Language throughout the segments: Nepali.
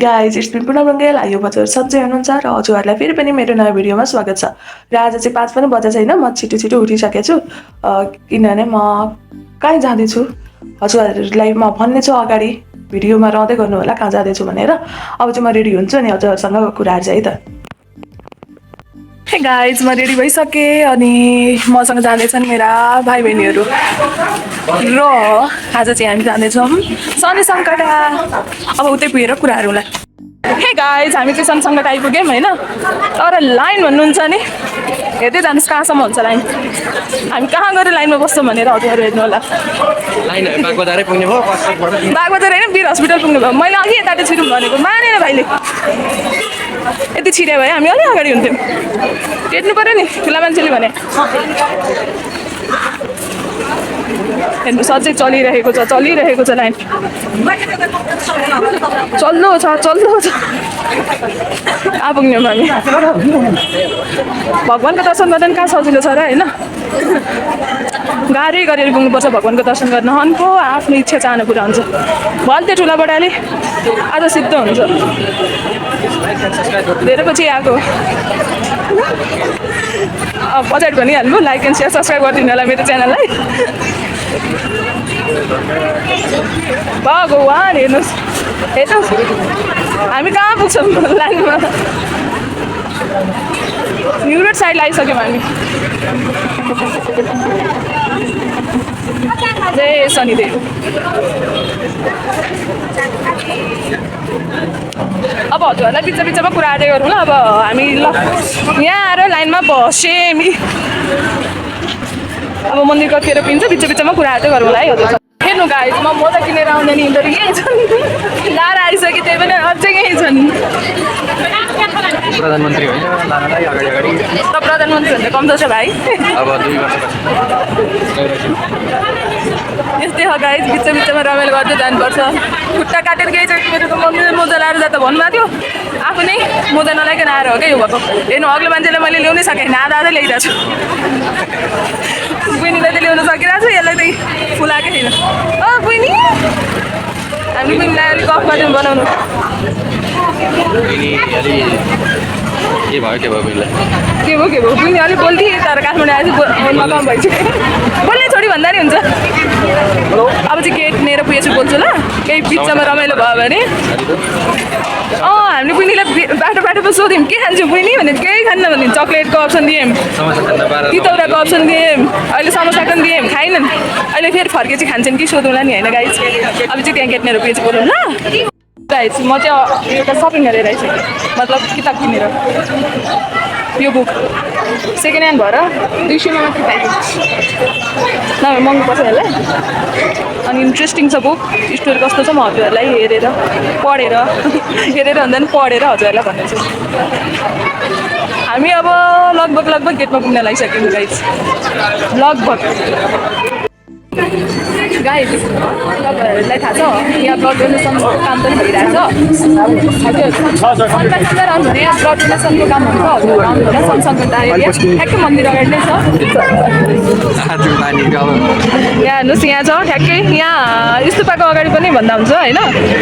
Guys it's been Poonam Rangel. यो हजुर सन्चै हुनुहुन्छ र हजुरहरूलाई फेरि पनि मेरो नयाँ भिडियोमा स्वागत छ। र आज चाहिँ 5 पनि बजेको छैन, म छिटो छिटो उठिसकेको छु किनभने म कहीँ जाँदैछु हजुरहरूलाई म भन्ने छु अगाडि भिडियोमा रहँदै गर्नु होला कहाँ जाँदैछु भनेर। अब चाहिँ म रेडी हुन्छु अनि हजुरहरूसँग कुराहरू चाहिँ है त। हे गाइज म रेडी भइसकेँ अनि मसँग जाँदैछन् मेरा भाइ बहिनीहरू र आज चाहिँ हामी जाँदैछौँ शनि सङ्कटा। अब उतै पुगेर कुराहरू होला। हे गाइज हामी चाहिँ शनि सङ्कटा आइपुग्यौँ होइन, तर लाइन भन्नुहुन्छ नि हेर्दै जानुहोस् कहाँसम्म हुन्छ लाइन। हामी कहाँ गएर लाइनमा बस्छौँ भनेर हजुरहरू हेर्नु होला। बागबजारै पुग्ने भयो, बागबजार होइन वीर हस्पिटल पुग्नु भयो। मैले अघि यताबाट छिटौँ भनेको मानेन भाइले, यति छिटो भयो हामी अलि अगाडि हुन्थ्यौँ। हेर्नु पऱ्यो नि ठुला मान्छेले भने। हेर्नु सधैँ चलिरहेको छ लाइन, चल्लो छ आपुग्यौँ हामी। भगवान्को दर्शन गर्दा कहाँ सजिलो छ र होइन, गाह्रै गरेर पुग्नुपर्छ भगवान्को दर्शन गर्न। हनको आफ्नो इच्छा चाहना पुरा हुन्छ। भन्छ ठुला बडाले आज सिद्ध हुन्छ। धेरै पछि आएको बजेट भनिहाल्नु, लाइक एन्ड सेयर सब्सक्राइब गरिदिनु होला मेरो च्यानललाई। भगवान् हेर्नुहोस् हामी कहाँ पुग्छौँ लाइनमा। न्यु रोड साइड आइसक्यौँ हामी। जय शनिदेव। अब हजुरहरूलाई बिचमा कुरा आँट्दै गरौँ ल। अब हामी ल यहाँ आएर लाइनमा बस्यौँ। अब मन्दिर कतिखेर पिन्छ बिचमा कुरा आँट्दै गरौँ है हजुर। हेर्नु गाइज म मोजा किनेर आउँदैन यिनीहरू यहीँ छन्, लाएर आइसक्यो त्यही पनि अझै यहीँ छन्। प्रधानमन्त्री होइन लानलाई अगाडि त प्रधानमन्त्री भन्दा कम त छ भाइ। अब 2 वर्ष यस्तै हो गाइज, बिचमा रमाइलो गर्दै जानुपर्छ। खुट्टा काटेर केही चाहिँ मेरो त मम्मीले मोजा लाएर जा त भन्नुभएको थियो, आफू नै मोजा नलाइकन आएर हो क्या यो भएको। हेर्नु अग्लो मान्छेलाई मैले ल्याउनै सकेँ, आधा ल्याइरहेको छु। बहिनीलाई त ल्याउन सकिरहेको छु, यसलाई त फुलाएकै छैन। बहिनी हामी बहिनीलाई अलिक गफ गर्दै बनाउनु। के भयो बहिनीलाई? के भयो बहिनी अलिक बोल्थेँ, तर काठमाडौँ आएपछि बोल्न कम भइसक्यो। बोल्ने छोडी भन्दा नि हुन्छ। अब चाहिँ गेट लिएर पुगेछु बोल्छु ल, केही बिचमा रमाइलो भयो भने। हामीले बहिनीलाई बाटोमा सोध्यौँ के खान्छौँ बहिनी भनेर, केही खान्न भने चक्लेटको अप्सन दियौँ, तितौराको अप्सन दियौँ, अहिले समोसा पनि दियौँ, खाइनन्। अहिले फेरि फर्केपछि खान्छन् कि सोधौँला नि होइन गाइज। अब चाहिँ त्यहाँ गेट लिएर पुगेछु बोलौँ ल गाइज। म चाहिँ एउटा सपिङ गरेर आइसकेँ, मतलब किताब किनेर। यो बुक सेकेन्ड ह्यान्ड भएर 200 मा मात्रै पाइन्छ, नभए महँगो पर्छ यसलाई। अनि इन्ट्रेस्टिङ छ बुक, स्टोरी कस्तो छ म हजुरहरूलाई पढेर भन्दा पनि पढेर हजुरहरूलाई भन्नेछु। हामी अब लगभग गेटमा पुग्न लागिसक्यौँ गाइज, लगभग। गाइज तपाईँहरूलाई थाहा छ यहाँ ब्लड डोनेसनको काम पनि भइरहेछ हजुर। सङ्कटा आउनु भने यहाँ ब्लड डोनेसनको काम हुन्छ हजुर, आउनु होला। शनि सङ्कटा एरिया ठ्याक्कै मन्दिर अगाडि नै छ। यहाँ हेर्नुहोस् यहाँ छ ठ्याक्कै, यहाँ स्तुपाको अगाडि पनि भन्दा हुन्छ होइन,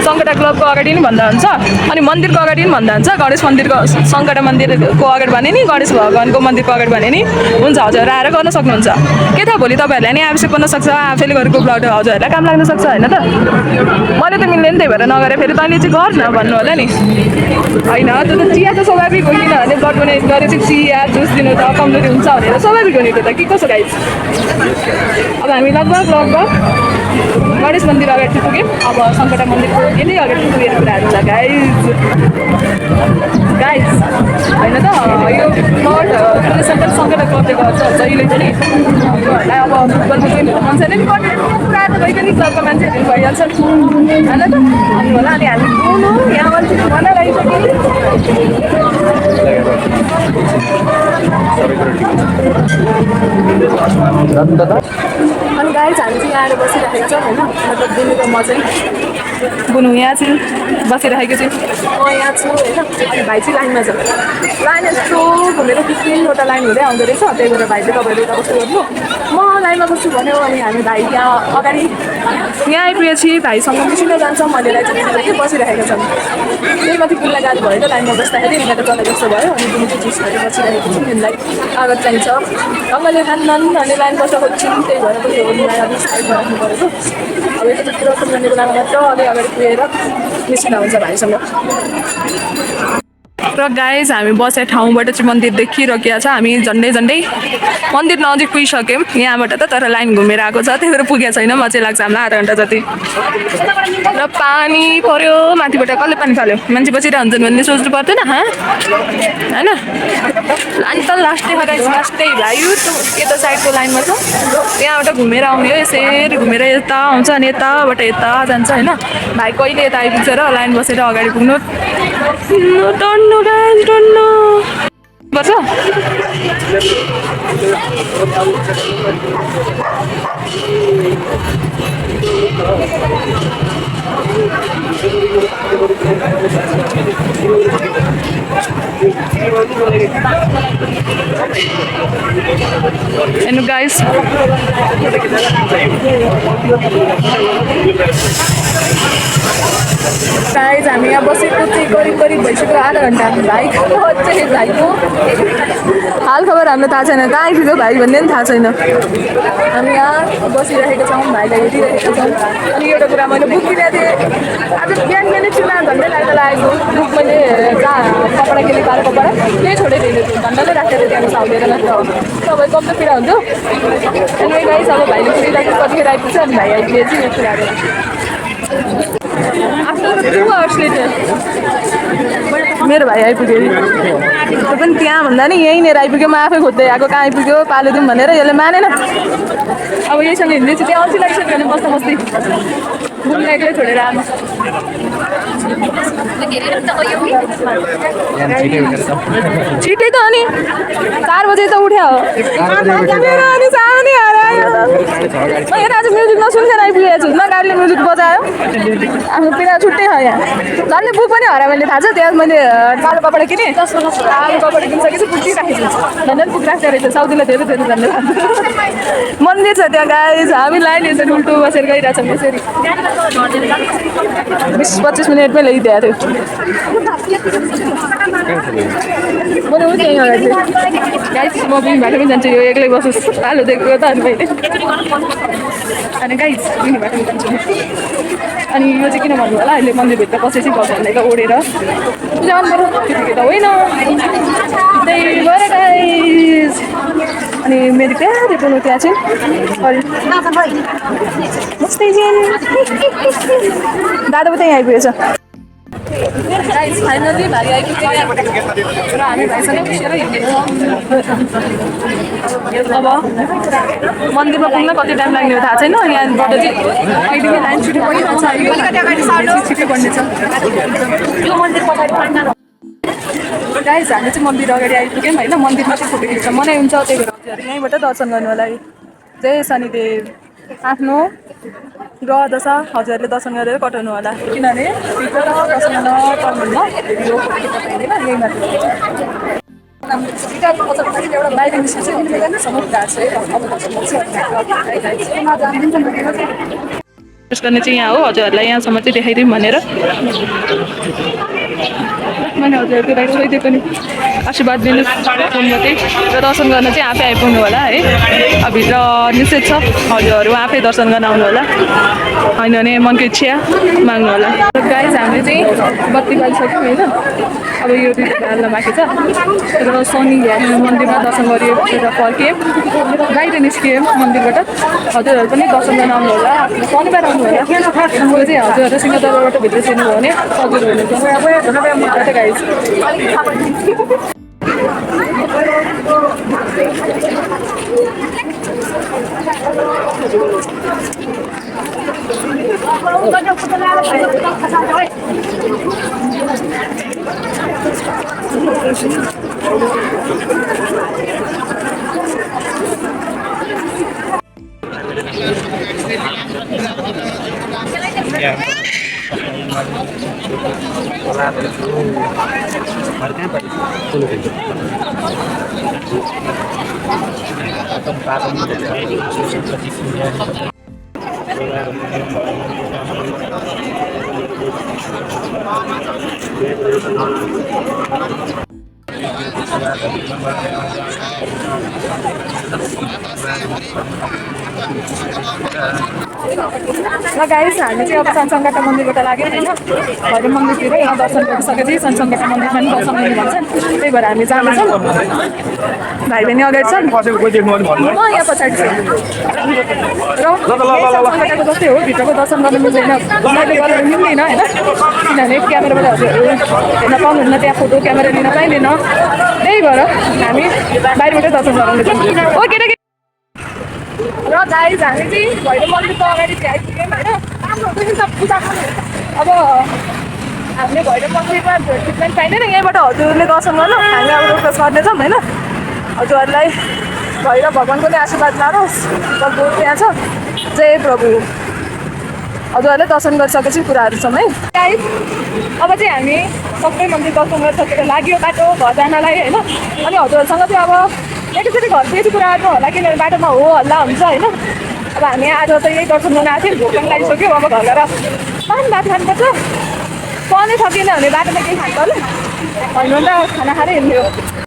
सङ्कटा क्लबको अगाडि पनि भन्दा हुन्छ, अनि मन्दिरको अगाडि पनि भन्दा हुन्छ। गणेश मन्दिरको सङ्कटा मन्दिरको अगाडि भने नि, गणेश भगवान्को मन्दिरको अगाडि भने नि हुन्छ। हजुर आएर गर्न सक्नुहुन्छ। के थाहा भोलि तपाईँहरूलाई नि आवश्यक पर्न सक्छ, आफैले गरेको ब्लड हजुरहरूलाई काम लाग्न सक्छ होइन त। मैले त मिल्दैन, त्यही भएर नगरे फेरि तैँले चाहिँ गर न भन्नु होला नि होइन। त्यो त चिया त स्वाभाविक हो, किनभने ब्लड डोनेट गरेपछि चिया जुस दिनु त कमजोरी हुन्छ भनेर स्वाभाविक हो नि त्यो त, के कसो गाइज। अब हामी लगभग गणेश मन्दिर अगाडि पुग्यौँ। अब सङ्कटा मन्दिरको यति अगाडि पुगेर कुराहरू छ गाइज होइन त। यो ब्लड डोनेसन पनि सङ्कटा क्लबले गर्छ जहिले पनि हजुरहरूलाई। अब फुटबलको चाहिँ मान्छेले पनि पुरा त पनि क्लबको मान्छेहरू भइहाल्छ होइन त भन्नु होला। अनि हामी पुग्नु यहाँ मान्छेले बनाएर आइसक्यौँ। अनि गाइज हामी चाहिँ यहाँ आएर बसिरहेको छ होइन, मतलब बुनुको म चाहिँ बुनु यहाँ चाहिँ बसिरहेको चाहिँ म यहाँ छु होइन। अनि भाइ चाहिँ लाइनमा छ, लाइन यस्तो घुमेर 15वटा लाइन हुँदै आउँदो रहेछ, त्यही भएर भाइ चाहिँ तपाईँहरू यता कस्तो गर्नु म लाइनमा बस्छु भन्यो अनि हामी भाइ यहाँ अगाडि यहाँ आइपुगेपछि भाइसँग मिसिन जान्छ मैले लाइट बसिरहेको छौँ त्यही माथि कुल्ला गाडी भएर लाइनमा बस्दाखेरि यिनीहरू चले जस्तो भयो अनि तिमी चाहिँ चिसहरू बसिरहेको छु तिमीलाई कागज चाहिन्छ ढङ्गले खान्नन् अनि लाइन बस्न खोज्छौँ त्यही भएर पनि मलाई अलिक साइडमा राख्नु परेको अब यता चाहिँ दर्शन गर्ने बेलामा मात्र अलि अगाडि पुगेर निस्किन हुन्छ भाइसँग र गाइज हामी बसेको ठाउँबाट चाहिँ मन्दिर देखिरहेको छ हामी झन्डै मन्दिर नजिक पुगिसक्यौँ यहाँबाट त तर लाइन घुमेर आएको छ त्यही भएर पुगेको छैन म चाहिँ लाग्छ हामीलाई आधा घन्टा जति र पानी पर्यो माथिबाट कसले पानी फाल्यो मान्छे बसिरहेको हुन्छन् भन्ने सोच्नु पर्दैन होइन लाइन त लास्टै लास्टै भाइ यता साइडको लाइनमा छ त्यहाँबाट घुमेर आउने हो यसरी घुमेर यता आउँछ अनि यताबाट यता जान्छ होइन भाइ कहिले यता आइपुग्छ र लाइन बसेर अगाडि पुग्नु टन्नु पर्छ And guys, हामी यहाँ बसेको चाहिँ करिब भइसक्यो आधा घन्टा भाइको हाल खबर हामीलाई थाहा छैन कहाँ आइपुग्यो भाइ भन्ने पनि थाहा छैन हामी यहाँ बसिरहेका छौँ भाइलाई हेरिरहेका छौँ अनि एउटा कुरा मैले बुक किनेको थिएँ आज बिहानै चुना झन्डै लागेको बुक मैले जहाँ कपडा केले पाएर कपडा त्यही छोडेर हिँडेको थिएँ झन्डैले राखेको थिएँ त्यहाँ साउलेर नत्र तपाईँ कम्प्युटर हुन्थ्यो अनि गाइस अब भाइले पुगिरहेको कतिखेर आइपुग्छ अनि भाइ आइपुगेपछि यो कुराहरू आफ्टर 2 hours later मेरो भाइ आइपुग्यो त्यो पनि त्यहाँ भन्दा नि यहीँनिर आइपुग्यो म आफै खोज्दै आएको कहाँ आइपुग्यो पालो दिउँ भनेर यसले मानेन अब यहीसँग हिँड्दैछु त्यहाँ अल्छी लागिसक्यो भने बस्दै घुम्न एक्लै छोडेर आमा छिटै त अनि 4 बजे त उठ्यो मेरो अनि सानो हरायो म यहाँ आज म्युजिक नसुनेर आइपुगेको छु न गाडीले म्युजिक बजायो आफ्नो पिरा छुट्टै छ यहाँ झन् बुक पनि हरायो मैले थाहा छ त्यहाँ मैले कालो कपडा किनेँ कालो कपडा किनिसकेपछि पुगिराखेको छु भनेर पुगिराखेको रहेछ साउदीलाई धेरै धन्यवाद मन्दिर छ त्यहाँ गाइस हामी लाइन यसरी उल्टो बसेर गइरहेछौँ यसरी 20-25 मिनटमै ल्याइदिएको थियो मैले उठ्ने यहीँ गाइस म पनि बाटोमै जान्छु यो एक्लै बसोस् आलु देखेको त अनि मैले अनि गाइस बिनी बाटोमै जान्छु अनि यो चाहिँ किन भन्नु होला अहिले मन्दिरभित्र पसेपछि भगवान्लाई ओढेर पूजा गर्नु त्यतिकै त होइन त्यही भएर गाइस अनि मेरो प्यारे बोल्नु त्यहाँ चाहिँ दादा पनि त्यहीँ आइपुगेछ फाइनली भाइ आइपुग्यो र हामी भाइसँग पुगेर अब मन्दिरमा पुग्न कति टाइम लाग्ने हो थाहा छैन यहाँबाट चाहिँ अहिले लाइन छिटो परिरहेछ छिटो बन्नेछ गाइस हामी चाहिँ मन्दिर अगाडि आइपुग्यौँ होइन मन्दिरमा चाहिँ फोटो खिच्छ मनाइ हुन्छ त्यही भएर हजुर यहीँबाट दर्शन गर्नु होला जय शनिदेव आफ्नो ग्रह दशा हजुरहरूले दर्शन गरेर कटाउनु होला किनभने भित्र दर्शन गर्न पाउनुहुन्न यो फोटो खिच्न पाइँदैन यही मात्र एउटा बाहिर निस्किन्छ गर्ने चाहिँ यहाँ हो हजुरहरूलाई यहाँसम्म चाहिँ देखाइदिउँ भनेर मैले हजुरहरूको लागि सोधिदिए पनि आशीर्वाद दिनु फोनबाटै र दर्शन गर्न चाहिँ आफै आइपुग्नु होला है अब भित्र निषेध छ हजुरहरू आफै दर्शन गर्न आउनु होला होइन भने मनको इच्छा माग्नु होला गाइस हामीले चाहिँ बत्ती बालिसक्यौँ होइन अब यो हाल्न बाँकी छ र शनि मन्दिरमा दर्शन गरेर फर्केँ बाहिर निस्किएँ मन्दिरबाट हजुरहरू पनि दर्शन गर्न आउनु होला शनिबार आउनु होला म चाहिँ हजुरहरू सिंहदरबारबाट भित्र छिर्नुभयो भने हजुर हुनुहुन्छ गाइस ल गाइस हामी चाहिँ अब सनसङ्घाटा मन्दिरबाट लाग्यो होइन भैरव मन्दिरतिर यहाँ दर्शन गरिसकेपछि सनसङ्घाटा मन्दिरमा पनि दर्शन गर्नु भन्छ त्यही भएर हामी जाँदैछौँ भाइ बहिनी अगाडि छन् म यहाँ पछाडि छु र सनसङ्घाटाको जस्तै हो भित्रको दर्शन गर्नु मिल्दैन मैले गरेर मिल्दैन होइन किनभने क्यामेराबाट हजुरहरू हेर्न पाउनुहुन्न त्यहाँ फोटो क्यामेरा लिन पाइँदैन त्यही भएर हामी बाहिरबाटै दर्शन गराउँदैछौँ ओ केटा र गाइस हामी चाहिँ भैरव मन्दिरको अगाडि चाहिँ आइपुग्यौँ होइन राम्रो हुन्छ नि त पूजा गर्नु अब हामीले भैरव मन्दिरमा ट्रिटमेन्ट पाइँदैन यहीँबाट हजुरले दर्शन गर्नु हामी अब रिक्वेस्ट गर्नेछौँ होइन हजुरहरूलाई भैरव भगवान्को नै आशीर्वाद लानुहोस् र बोर्ड त्यहाँ छ जय प्रभु हजुरहरूले दर्शन गरिसकेपछि कुराहरू छौँ है गाइस अब चाहिँ हामी सबै मन्दिर दर्शन गरिसकेर लाग्यो बाटो घर जानलाई होइन अनि हजुरहरूसँग चाहिँ अब एकैचोटि घर बेसी कुराहरू होला किनभने बाटोमा हो हल्ला हुन्छ होइन अब हामी आज चाहिँ यही दर्शन गर्न आएको थियौँ भोक पनि लागिसक्यो अब घर गएर पान भात खानुपर्छ पढ्नै सकिएन भने बाटोमा केही खानु पर्यो होइन भने त खाना खाएर हिँड्यो